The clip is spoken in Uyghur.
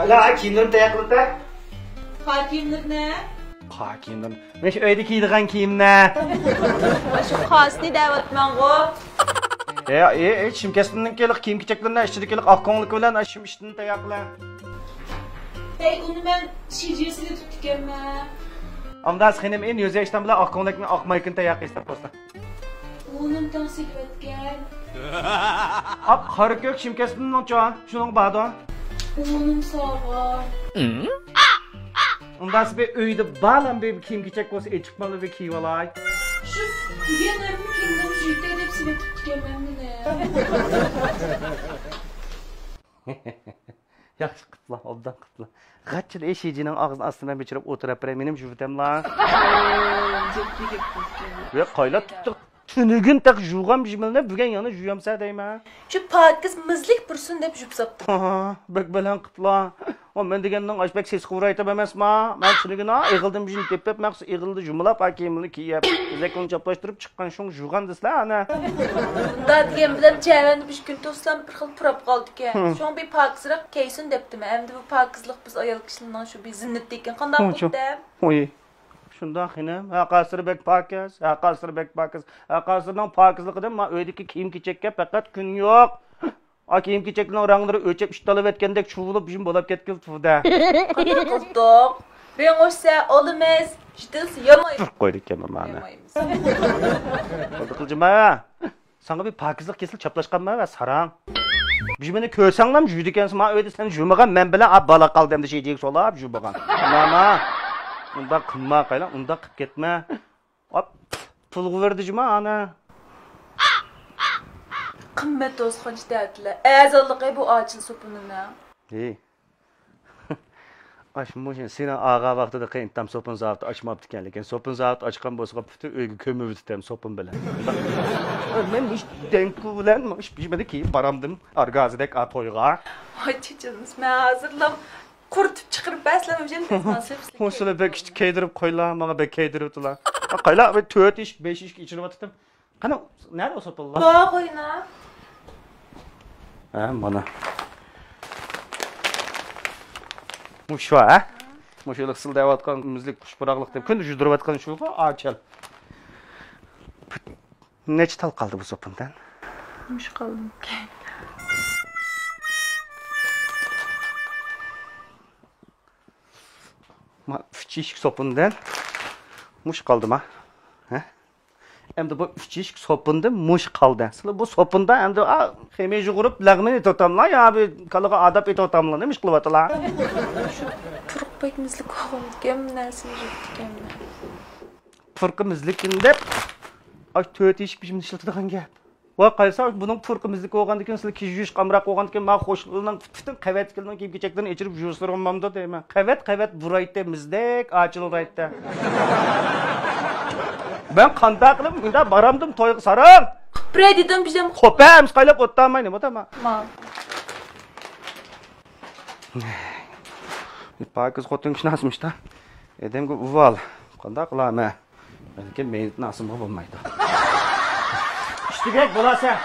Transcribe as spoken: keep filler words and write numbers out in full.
ئالا، كىيىملىرىمنى تەييار قىلىپ بەر. قار كىيىملىرىنى. قار كىيىملىرىنى. مەن شۇ ئۆيدە كىيىدىغان كىيىمنى. شۇ قارسىنى دەۋاتىمەنغۇ. ئە، ئە، ئە، شىم كەسپىمنىڭكى كىيىم-كېچەكلىرىنى ئىچىدىكى ئاق كۆڭلۈكى بىلەن شىم ئىشتىنى تەييار قىلە. ھەي، ئۇنى مەن شىجىسىگە تۇتۇپتىكەنمەن. ئامداس خېنىم، ئىن يۈزى ئىشتان بىلەن ئاق كۆڭلەكنى، ئاق مايكىنى تەييار قىلسا بولسا. ئۇنىم تەڭ سېلىۋەتكەن. ئاق قارا كۆك شىم كەسپىمنىڭچۇ؟ شۇنىڭ باردۇ. ئۇنىم ساغا. ئۇنداس بىر ئۆيدە بالام بىر كىيىم-كېچەك بولسا ئېچىقمالا بىر كىيىۋالاي. شۇ دېگەن ھەممە كىيىملىرىم جۈيتە دەپ سېلىۋېتىپتىكەن مەن مېنى. ياخشى قىپلا، ئوبدان قىپلا. غاچچىلا ئېشىجىنىڭ ئاغزىنى ئاستىمەن بېچىرىپ ئولتۇرۇپ بېرەي، مېنىم جۈۋىتەملا. ۋە قايلا تۇتتۇق. تۈنۈگۈن تەق جۇغام جىمىلنى، بۈگۈن يەنە جۇيامسە دەيمەن. شۇ پاكىز مىزلىك بۇرسۇن دەپ جۇپ ساپتىم. ھا، بەك بەلەن قىپلا. ئو، مەن دېگەننىڭ ئاش بەك سېسىق ئۇرايتىم ئەمەسما؟ مەن تۈنۈگۈن ھا، ئېغىلدىن بىژىن تېپىپ، مەخسۇس ئېغىلدا جۇمىلاپ، ھا، كىيىمىنى كىيىپ، زەكىنى چاپلاشتۇرۇپ چىققان شۇڭ جۇغان دېسىلە، ئەنە. ئۇندا دېگەن بىلەن چەۋەندە بىر كۈن توسسام، بىر خىل پۇراپ قالدىكەن. شۇڭا بىر پاكىزراق كىيسۇن دەپتىمەن. ئەمدى بۇ پاكىزلىق بىز ئايال كىشىلەرنىڭ شۇ بىر زىننىتى ئىكەن. قانداق قىلدىم؟ شۇنداق خېنىم، ھەققاسىرى بەك پاكىز، ھەققاسىرى بەك پاكىز. ھەققاسىرىنىڭ پاكىزلىقىدىن ما ئۆيدىكى كىيىم-كېچەككە پەقەت كۈن يوق. ئا كىيىم-كېچەكنىڭ رەڭلىرى ئۆچەپ ئىت تالىۋەتكەندەك چۇۋۇلۇپ، جىم بولاپ كەتكىلى تۇردى. قانداق قىلدۇق؟ رەڭ ئۆچسە ئالىمىز، جىتىلسە يامايمىز. تۇرۇپ قويدى ئىكەن مانا. يامايمىز. قىلدى قىلجىما. ساڭا بىر پاكىزلىق كېسىلى چاپلاشقانما ۋە ساراڭ. بىژمىنى كۆرسەڭلام جۈيدىكەنسىز، ما ئۆيدە سەن جۈمىغان، مەن بىلەن ئا بالا قالدى ئەمدى شىجىگە سولاپ جۈمىغان. ناما. ئۇنداق قىلما قايلا، ئۇنداق قىپ كەتمە. ئاپ، پۇلغا بەردى جۇما ئانا. قىممەت توسقانچى تەتىلە. ئەزاللىقى بۇ ئاچىل سوپۇنىنىڭ. ھېي. ئاش مۇشۇ سېنىڭ ئاغا ۋاقتىدا قېيىنتام سوپۇن زاۋۇتى ئاچماپتىكەن، لېكىن سوپۇن زاۋۇتى ئاچقان بولسىغا پۈتۈن ئۆيگە كۆمۈۋېتىتەم سوپۇن بىلەن. مەن مۇشۇ دەڭكۇ بىلەن مۇشۇ بىژمىنى كىيىپ بارامدىم ئارگازىدەك ئا تويغا. ۋاي چېچىلمىس، مەن ھازىرلا قۇرۇتۇپ چىقىرىپ بەرسىلەم. ھۇ، سىلە بەك ئىشتە كەيدۈرۈپ قويلا، ماڭا بەك كەيدۈرۈۋېتىلا. قايلا بىر تۆت ئىشىك، بەش ئىشىك ئىچىرىۋاتىتتىم. قېنى، نەدە ئۇ سوپۇنلار؟ بار قوينا. ھە، مانا. مۇشۇ، ھە؟ مۇشۇ سىلدەۋاتقان مىزلىك قۇش پۇراقلىق دەپ كۈندە يۈدۈرۈۋاتقان شۇغۇ، ئاچال. نەچچە تال قالدى بۇ سوپۇندىن؟ مۇشۇ قالدىمىكىن؟ ما، ئۈچ ئىشىك سوپۇندىن مۇشۇ قالدىما؟ ھە؟ ئەمدى بۇ ئۈچ ئىشىك سوپۇندىن مۇشۇ قالدى. سىلەر بۇ سوپۇندا ئەمدى، ئا، خېمىر يۇغۇرۇپ، لەغمىنى ئېتىۋاتاملا يا بۇ كالىغا ئاداپ ئېتىۋاتاملا، نېمە ئىش قىلىۋاتىلا؟ شۇ پۇرىقى بەك مىزلىك بولغاندىكىن نەرسىنى يۇيۇپتىكەنمەن. پۇرىقى مىزلىكىن دەپ، ئاش تۆت ئىشىك بىژمىنى ئىشلىتىدىغان گەپ. ۋاي قايسا، بۇنىڭ پۇرىقى مىزلىك بولغاندىكىن، سىلەر كىيىش يۇيۇش قامراق بولغاندىكىن، ما قوشنىلارنىڭ پۈتۈن قەۋەتكىلىرىنىڭ كىيىم-كېچەكلىرىنى ئېچىرىپ يۇيسىلىرىمامدۇ دەيمەن. قەۋەت، قەۋەت بۇرايتتى، مىزدەك ئاچىلدايتتى. مەن قانداق قىلىپ مۇنداق بارامدىم تويغا ساراڭ؟ قىپرە دېدىم بىزەم. خوپە، ئەمسە قايلاپ ئوتتاماي نېمە ئوتاما؟ ما. پاكىز خوتۇن كىشىناسمىشتا. ئادەمگە ئۇۋال. قانداق قىلامەن؟ بەلكىم مەينىتىنى ئاسمىغا بولمايدۇ. ئىشتىگەك بولاسەن.